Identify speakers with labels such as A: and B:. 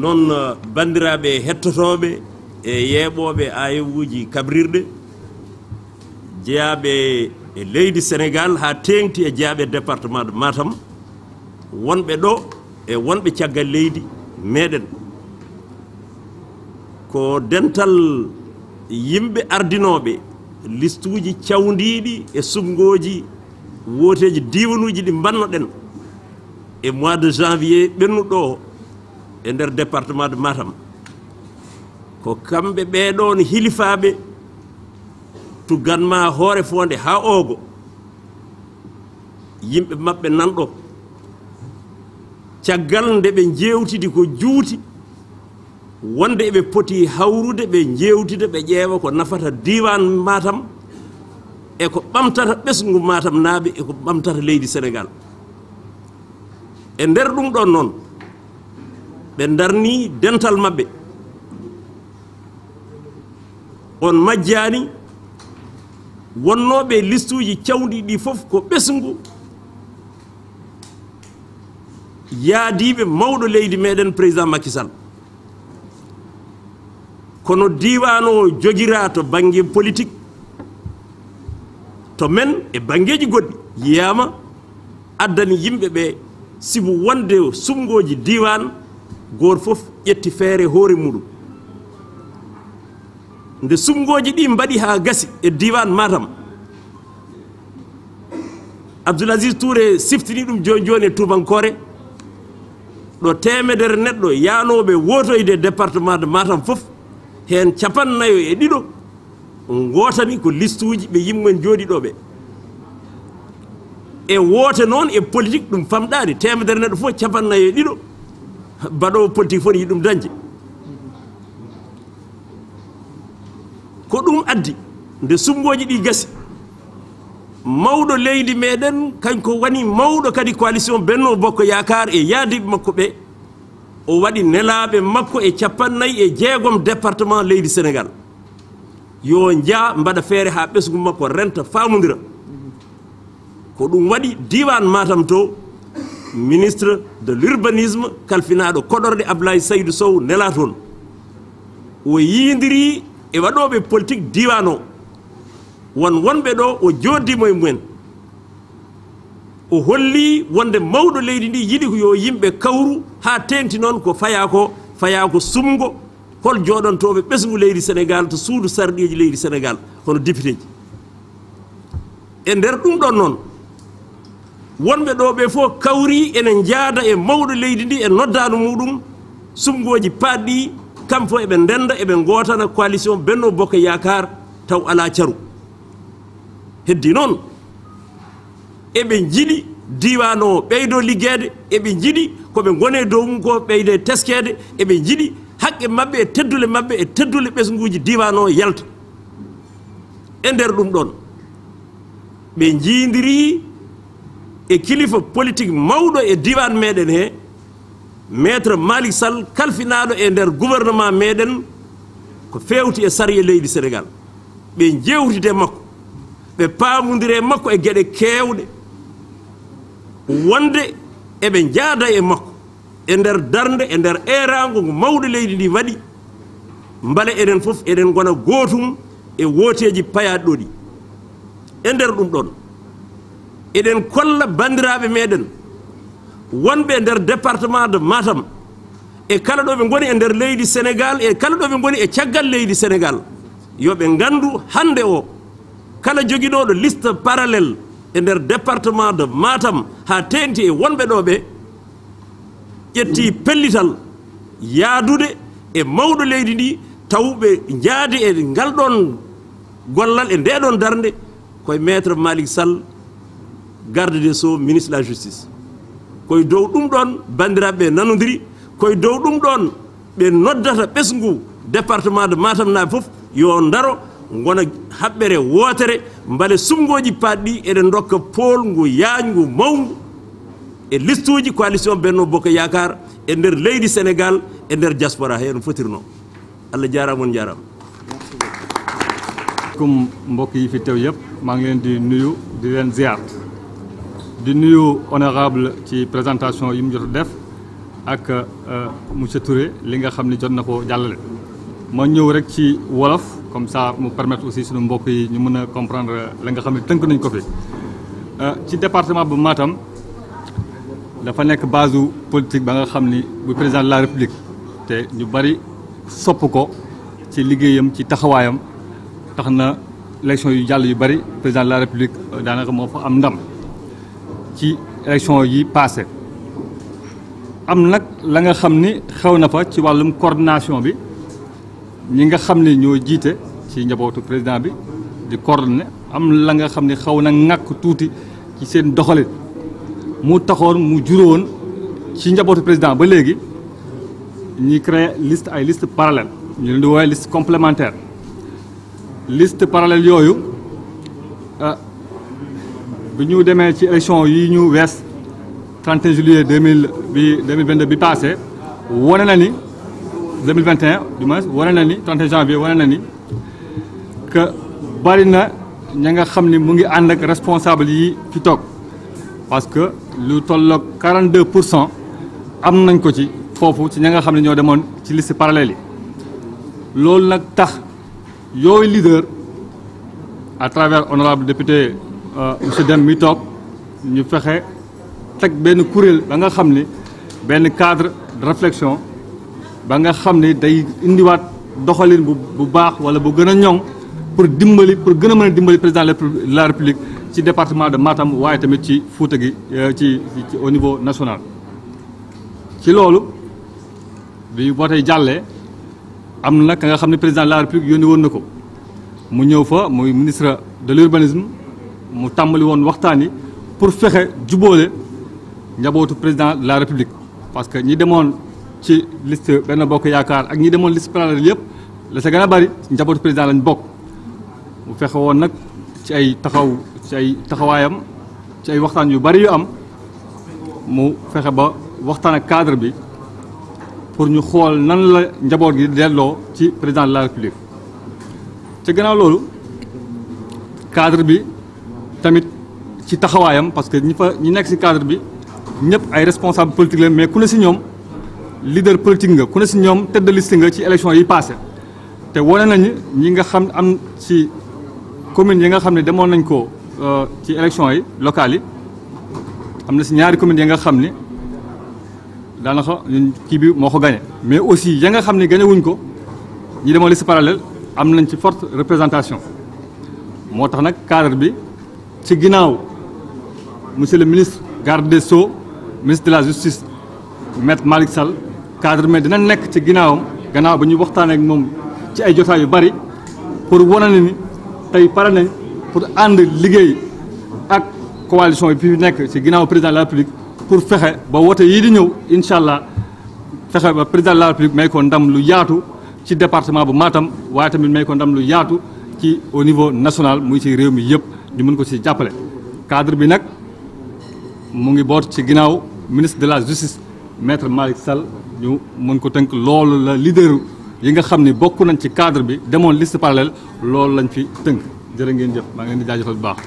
A: non bandiraɓe hettotoɓe e yeɓoɓe ayewuji kabrirɗe jeeyaɓe e leydi Sénégal ha tengti e jeeyaɓe département de Matam wonɓe ɗo e wonɓe caggal leydi meɗen ko dental yimɓe ardinoɓe liste uji cawdiɗi e sumgoji woteji diwanuji ɗi bannoɗen e mois de janvier ɓennuɗo e nder département de Matam ko kamɓe ɓeɗon hilifaɓe tuganma hoore fonde ha ogo yimɓe mabɓe nanɗo caggal nde ɓe jewtidi ko juuti wonde eɓe poti hawrude ɓe jewtide ɓe ƴeewa ko nafata diwan Matam e ko ɓamtata ɓesgu Matam naaɓe e ko ɓamtata leydi Sénégal e nder ɗum ɗon noon ɓe darni dental mabɓe on majjani wonnoɓe listuji cawɗi ɗi fof ko ɓesgu yaadiɓe mawɗo leydi meɗen président Macky Sall kono diwan o jogira to banggue politique to men e banggueji goɗɗi yiyama addani yimɓe ɓe sibu wonde sumgoji diwan goto fof ƴetti feere hoore muɗum nde sumgoji ɗi mbaɗi ha gasi e diwan Matam Abdoul Aziz Touré siftini ɗum joni joni e tubankore ɗo temedere neɗɗo yanoɓe wotoyde département de Matam fof hen 52 gotani ko liste uji ɓe yimɓen jooɗiɗoɓe e woote noon e politique ɗum famɗani temedere neɗɗo fof 52 baɗowo politique fof yi ɗum dañde ko ɗum addi nde sumgoji ɗi gasi mawɗo leydi meɗen kanko woni mawɗo kadi coalition Benno Bokk Yakar e yaadiɓe makko ɓe o waɗi nelaɓe makko e 56 département leydi Sénégal yo jaa mbaɗa feere ha ɓesgu makko renta famodira ko ɗum waɗi diwan Matam to ministre de l'urbanisme kalfinaɗo koɗorɗe Abdoulaye Seydou Sow nela toon o yidiri e waɗoɓe politique diwan o wonɓe ɗo o joddimo e mumen o holli wonde mawɗo leydi ndi yiɗi ko yo yimɓe kawru ha tengti noon ko faya ko sumgo hol joɗontoɓe ɓesgu leydi Sénégal to suudu sarɗiji leydi Sénégal hono député ji e nder ɗum ɗon noon wonɓe ɗo ɓe fof kawri ene jaada e mawɗo leydi ndi e noddadu muɗum sumgoji paɗɗi kam fof eɓe ndenda eɓe gotana coalition Benno Bokk Yakar taw ala caru heddi noon eɓe jiiɗi diwan o ɓeydo ligguede eɓe jiiɗi koɓe gone dow mum ko ɓeyde teskede eɓe jiiɗi haqqe mabɓe e teddule ɓesguji diwan o yalta e nder ɗum ɗon ɓe jindiri e kilifa politique mawɗo e diwan meɗen he maître Malick Sall kalfinaɗo e nder gouvernement meɗen ko fewti e sariya leydi Sénégal ɓe jewtide makko ɓe pamodire makko e gueɗe kewɗe wonde eɓe jaada e makko e nder darde e nder erago ngo mawɗo leydi ndi waɗi mbale enen fof eɗen gona gotum e woteji payaɗo ɗi e nder ɗum ɗon eɗen kolla bandiraɓe meɗen wonɓe e nder département de Matam e kala ɗo ɓe goni e nder leydi Sénégal e kala ɗo ɓe goni e caggal leydi Sénégal yoɓe gandu hande o kala joguinoɗo liste parallèle e nder département de Matam ha tengti e wonɓe ɗo ɓe ƴetti pellital yaadude e mawɗo leydi ndi tawɓe jaadi e ngal ɗon gollal e ndeɗon darde koye maître Malick Sall garde des Sceaux ministre de la justice koye dow ɗum ɗon bandiraɓe nanodiri koye dow ɗum ɗon ɓe noddata ɓesgu département de Matam naɓe fof yo daro gona haɓɓere wotere mbale sumgoji paɗɗi eɗen dokka pol ngu yaajngu mawngu e liste uji coalition Benno Bokk Yakar e nder leydi Sénégal e nder diaspora he no fotirno Allah jarama on jarama
B: comme mbokk yi fi teew yëpp maa ngi leen di nuyu di leen ziar di nuyu honorable ci présentation yi mu jot a def ak monsieur Touré li nga xam ni jot na ko jàllale. ma ñëw rek ci wolof comme ça mu permettre aussi suñu mbokk yi ñu mën a comprendre la nga xam ne tënk nañ ko fi ci département bu Matam dafa nekk base politique ba nga xam ni bu président de la République te ñu bari sopp ko ci liggéeyam ci taxawaayam tax na élection yu jàll yu bari président de la République daanaka moo fa am ndam ci élection yi passé am nag la nga xam ni xew na fa ci wàllum coordination bi ñi nga xam ne ñoo jiite ci njabootu président bi di coordonné am la nga xam ne xaw na ŋàkk tuuti ci seen doxalin mu taxoon mu juróon ci njabootu président ba léegi ñi créé liste ay liste parallèle ñu leen di woowee liste complémentaire liste parallèle yooyu bi ñu demee ci élection yi ñu wees 31 juillet 2022 bi passé wane na ni 2021 du moins wane na ni 31 janvier wane na ni que bari na ña nga xam ni mu ngi ànd ak responsable yi fi toog parce que lu tolloog 42% am nañ ko ci foofu ci ña nga xam ne ñoo demoon ci liste parallèle yi loolu nag tax yooyu leader à travers honorable député monsieur Deme mi toog ñu fexe teg benn kuréel ba nga xam ni benn cadre de réflexion ba nga xam ni day indiwaat doxalin bu baax wala bu gën a ñoŋ pour dimbali pour gën a mën a dimbali président de la République ci département de Matam waaye tamit ci Fouta gi ci au niveau national. ci loolu bi vote jàllee am na ka nga xam ne président de la République yónni woon na ko mu ñëw fa muy ministre de l'urbanisme mu tàmbali woon waxtaan yi pour fexe jubóole njabootu président de la République parce que ñi demoon ci liste Benno Bokk Yaakaar ak ñi demoon liste parallèle yëpp la sa gën a bari njabootu président lañ bokk mu fexe woon nag ci ay taxawaayam ci ay waxtaan yu bari yu am mu fexe ba waxtaan ak cadre bi pour ñu xool nan la njaboot gi delloo ci président de la République ci gannaaw loolu cadre bi tamit ci taxawaayam parce que ñi nekk ci cadre bi ñëpp ay responsable politique la mais ku ne ci ñoom leader politique nga ku ne ci ñoom tête de liste nga ci élection yi passé te wane nañu ñi nga xam am ci communes yi nga xam ne demoon nañ ko ci élection yi locales yi am na ci ñaari communes yi nga xam ne daanaka kii bi moo ko gagné mais aussi ya nga xam ne gagné wuñ ko ñi demoon liste parallèle am nañ ci forte représentation moo tax nag cadre bi ci ginnaaw monsieur le ministre garde des Sceaux ministre de la justice maître Malick Sall cadre mais dina nekk ci ginnaawam gannaaw ba ñu waxtaan ak moom ci ay jotaay yu bari pour wane ni tey pare nañ pour ànd liggéey ak coalition yi fi nekk ci ginnaaw président de la République pour fexe ba wote yii di ñëw incha allah fexe ba président de la République may ko ndam lu yaatu ci département bu Matam waaye tamit may ko ndam lu yaatu ci au niveau national muy ci réew mi yëpp ñu mën ko ci jàppale. cadre bi nag mu ngi boot ci ginnaaw ministre de la justice maître Malick Sall ñu mën ko tënk loolu la leader yi nga xam ni bokk nañ ci cadre bi demoon liste parallèle loolu lañ fi tënk jërë ngeen jëf maa ngi leen di jaajëfal bu baax.